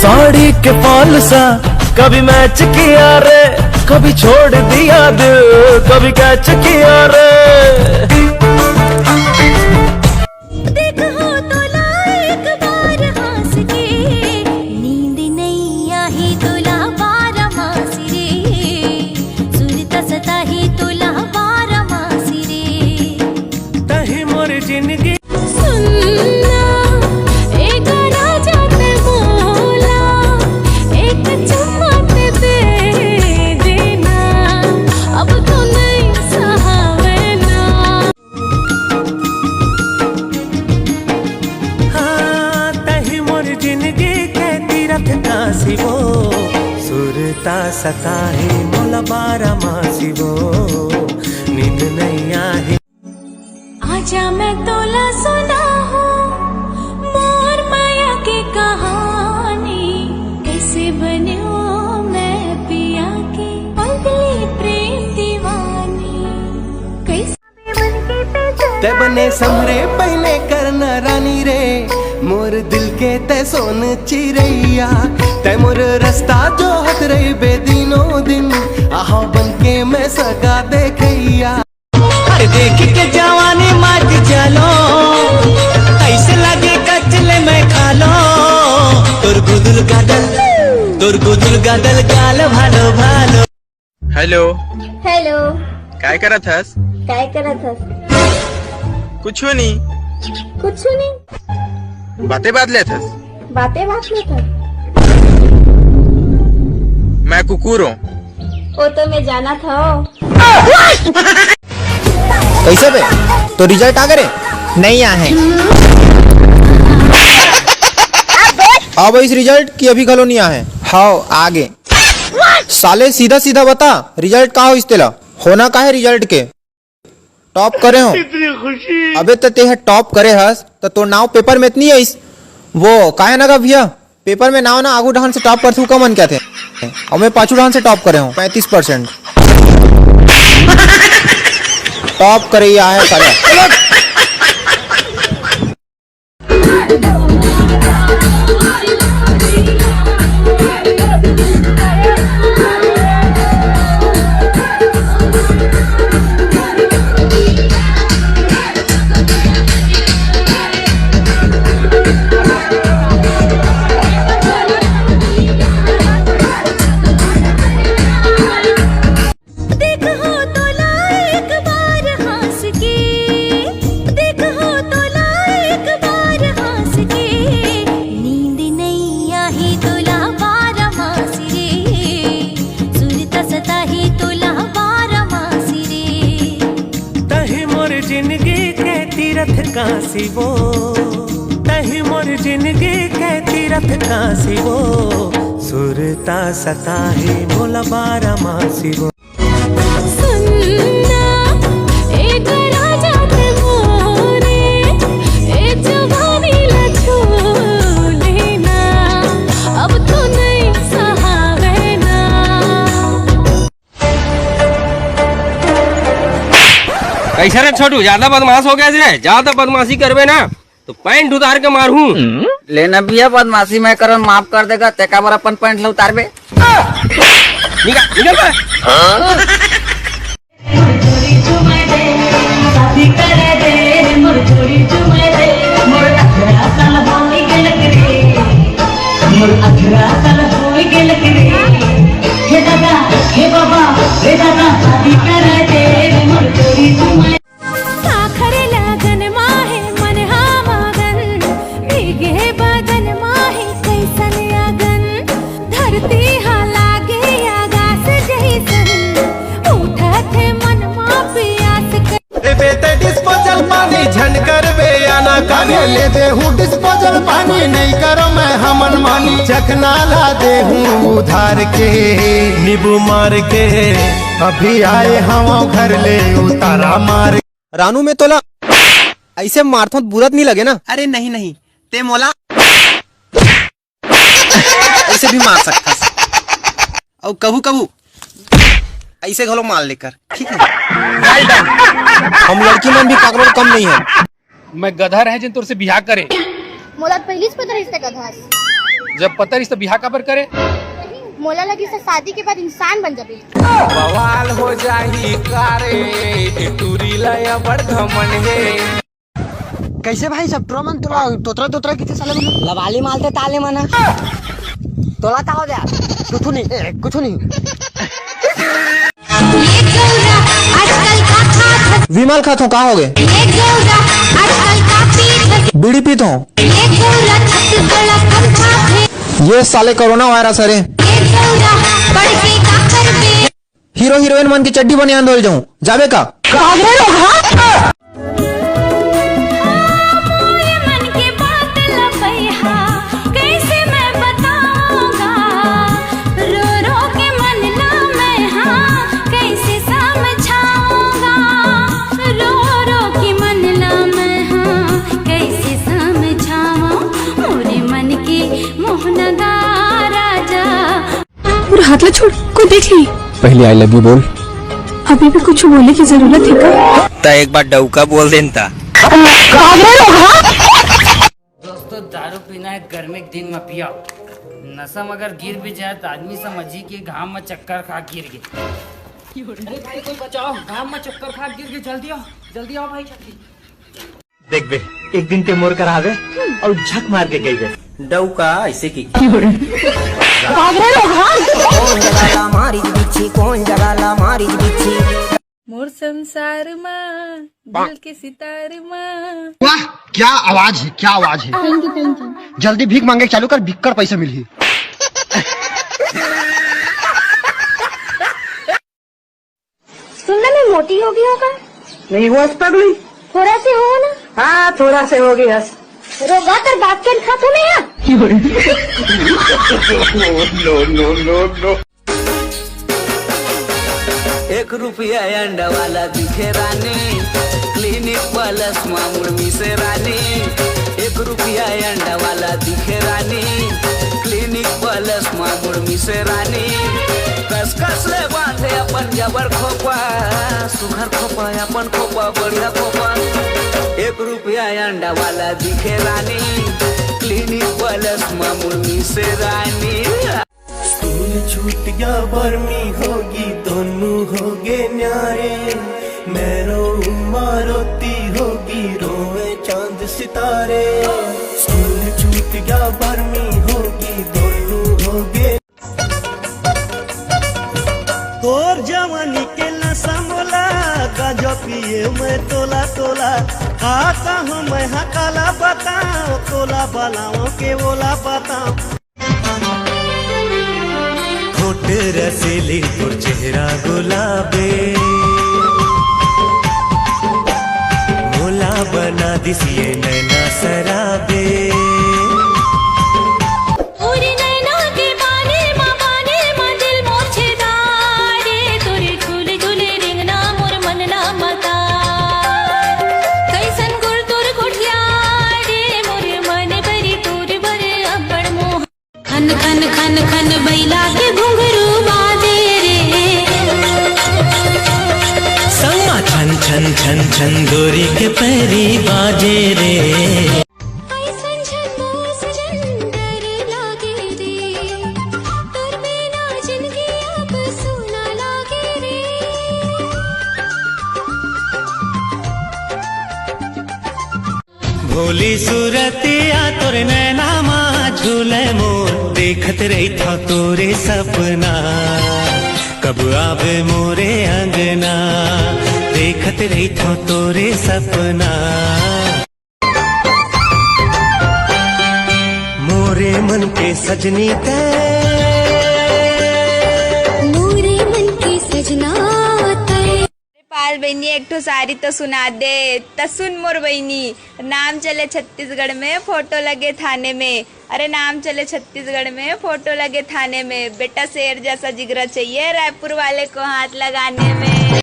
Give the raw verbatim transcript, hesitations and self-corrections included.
साड़ी के फॉल सा कभी मैच किया रे, कभी छोड़ दिया दिल, कभी कैच किया रे। देखो तोला एक बार हंस के, नींद नहीं आही तोला बारह मास रे, सुरता सताही तोला बारह मास रे। तही मोर जिंदगी। सुनना, ए राजा ते मोला, एक चुम्मा ते दे देना, अब तो नहीं सहावना। हाँ, तही मोर जिंदगी के तीरथ काशी वो, सुरता सताही मोला बारह मासी वो, नींद नहीं आही। आजा मैं तोला सुनाहूँ मोर माया के कहानी, कैसे बन्यो मैं पिया के पगली प्रेम दीवानी, कैसे तै बने संभरे पहिने करना रानी रे, मोर दिल के तै सोन चिरैया, तै मोर रास्ता जोहत रहिबे दिनों दिन, आहा बन के मैं सगा देखैया। अरे देख के जवानी मात चलो, ऐसे लगे कचले में खा लो। तोर गुदुल गादल, तोर गुदुल गादल गाल भालो भालो। हेलो। हेलो। काय करत हस? काय करत हस? कुछू नहीं। कुछू नहीं। बातें बात लेत हस? बातें बात लेत हस? मैं कुकुर हूँ। वो तो मैं जाना था। कैसे बे? तो रिजल्ट आ गए रे? नहीं आ है। अब इस रिजल्ट की अभी घलो नहीं आ है। हाव, आगे। साले सीधा सीधा बता, रिजल्ट का हो इस तेला? होना का है रिजल्ट के? टॉप करे हो? अबे तो ते ह टॉप करे हस, तो तोर नाव पेपर में इतनी आइस। वो काहे ना गा भैया, पेपर में नाव ना आगू डहान से टॉप करथू का मन क्या थे? और मैं पाछू डहान से टॉप करे हूँ, पैंतीस परसेंट। टॉप करे ही आया साला। देखो तोला एक बार हंस के, देखो तोला एक बार हंस के, नींद नहीं आही तोला बारह मास रे, सुरता सताही तोला बारह मास रे। तही मोर जिंदगी के तीरथ काशी वो, तही मोर जिंदगी के तीरथ काशी वो, सुरता सताही मोला बारह मासी वो। सुनना, ए राजा ते मोरे, ए जवानी ला छू लेना, अब तो नहीं सहावना। कैसा रे छोटू, ज्यादा बदमाश हो गया रे? ज्यादा बदमाशी करबे ना तो पैंट उतार के मारहूं। ले ना भैया, बदमाशी मैं करन माफ कर देगा, ते काबर अपन पैंट ला उतारबे? निकल, निकल बे। आखर लगन माहे मन हा मगन, भीगे बदन माहे कैसन अगन, धरती हा लागे आगास जैसन, उठत हे मन मा पियास कै- लेबे ते डिस्पोजल पानी, झन करबे आना कानी। ले दे हूँ डिस्पोजल पानी, नहीं करो मैं हमन मानी। चखना ला दे हूँ उधार के, नींबू मार के। अभी आए हवा घर ले उतारा मार। रानू, मैं तोला ऐसे मारथों त बुरा त नहीं लगे ना? अरे नहीं, नहीं, ते मोला ऐसे भी मार सकथस। अउ कभू कभू ऐसे घलो मार लेकर, ठीक है? Well done। हम लड़की मन भी काकरो कम नहीं है। मैं गधा रहे जिन तोर से बिहाव करे। मोला त पहिली से पता रहिस ते गधा हस। जब पता रहिस त बिहाव काबर करे? मोला लगिस शादी के बाद इंसान बन जाबे। बवाल हो जाही का रे, टुरी ला अबड़ घमंड हे। कैसे भाई सब ट्रो मन तोला तोतरा तोतरा किथे साले मन? लबाली मालते ताले मन। तोला का हो गया? कुछ नहीं, ए, कुछ नहीं। ये गौरा आजकल का खात है। विमल खात हूँ, का हो गए? ये गौरा आजकल का पीत है। बीड़ी पीत हूँ। ये गौरा छत्तीसगढ़ कम खात है। ये साले कोरोना वायरस है रे। ये गौरा पढ़ के का करबे? हीरो हीरोइन मन की चड्डी बनियान धोल जाऊं, जाबे का? मोरे मन के बात ल बइहा, कइसे मैं बतावंव गा? रो रो के मन ला मैं हा, कइसे समझावंव गा? रो रो के मन ला मैं हा, कइसे समझावंव? मोरे मन के मोहनगा राजा। मोर हाथ ला छोड़, कोई देख ली। पहले आई लव यू बोल। अभी भी कुछ बोले की जरूरत है का? त एक बार डउका बोल देन ता। दोस्तों, दारू पीना है गर्मी के दिन में पिया। नशा में अगर गिर भी जाए तो आदमी समझी कि घाम में चक्कर खा गिर गए। अरे भाई, कोई बचाओ, घाम में चक्कर खा गिर गए, जल्दी आओ, जल्दी आओ भाई, जल्दी। देख बे, एक दिन ते मोर करा आबे अउ झक मार के गई बे। डउका ऐसे की। कौन जगह ला मारिच बिच्छी, कौन जगह ला मारिच बिच्छी। मोर संसार मा, दिल के सितार मा। वाह, क्या आवाज है, क्या आवाज है। Thank you, thank you। जल्दी भीख मांगे चालू कर, बिक्कड़ पैसा मिलही। सुन ना, मैं मोटी हो गई हूँ का? नहीं हुआ पगली। थोड़ा से हो ना। हाँ, थोड़ा से हो गई हस। रोगा कर बात के खा तुम्हें यहाँ। No, no, no, no। एक रुपया अंडा वाला दिखे रानी, क्लिनिक प्लस मा मुड़ मिसे रानी। एक रुपया अंडा वाला दिखे रानी, क्लिनिक प्लस मा मुड़ मिसे रानी। कस कस ले बांधे अपन जबर खोपा, सुघर खोपा, अपन खोपा, बढ़िया खोपा। एक रुपया अंडा वाला दिखे रानी, क्लिनिक प्लस मा मुड़ मिसे रानी। स्कूल छूट गया, बरमी होगी, दोनों हो गए न्यारे। मैं रोऊं माँ रोती होगी, रोए चांद सितारे। स्कूल छूट गया, बरमी होगी, दोनों हो गए। तोर जवानी के नशा मोला, गांजा पिए मैं तोला तोला। का कहूँ मैं हा काला बताऊं, तोला बलाओं के ओला बताऊं। होठ रसीली तोर चेहरा गुलाबे, मोला बना दिस ये नैना सराबे। तोरे नैना के बाने मा, बाने मा दिल मोर छेदा रे, तोरे झूले झूले रेंगना मोर मन ला मता। कैसन गुण तोर गोठिया रे, मोर मन बरी तोर बर अब्बड़ मोह। खन खन खन खन बैला के घुंघरू बाजे रे। संगमा छन छन छन छन डोरी के पैरी बाजे रे। ऐसन झन मोर सजन डर लागे रे, तोर बिना जिंदगी अब सूना लागे रे। भोली सूरतिया तोर नैना मा झूले मोर, देखत रहिथौं तोरे सपना। कब आबे मोरे अंगना, देखत रहिथौं तोरे सपना। मोरे मन के सजनी तैं। मोरे मन के सजना तैं। अरे पाल बहिनी, एक ठो शायरी तो सुना दे। त सुन मोर बहिनी, नाम चले छत्तीसगढ़ में, फोटो लगे थाने में। अरे नाम चले छत्तीसगढ़ में, फोटो लगे थाने में। बेटा शेर जैसा जिगरा चाहिए, रायपुर वाले को हाथ लगाने में।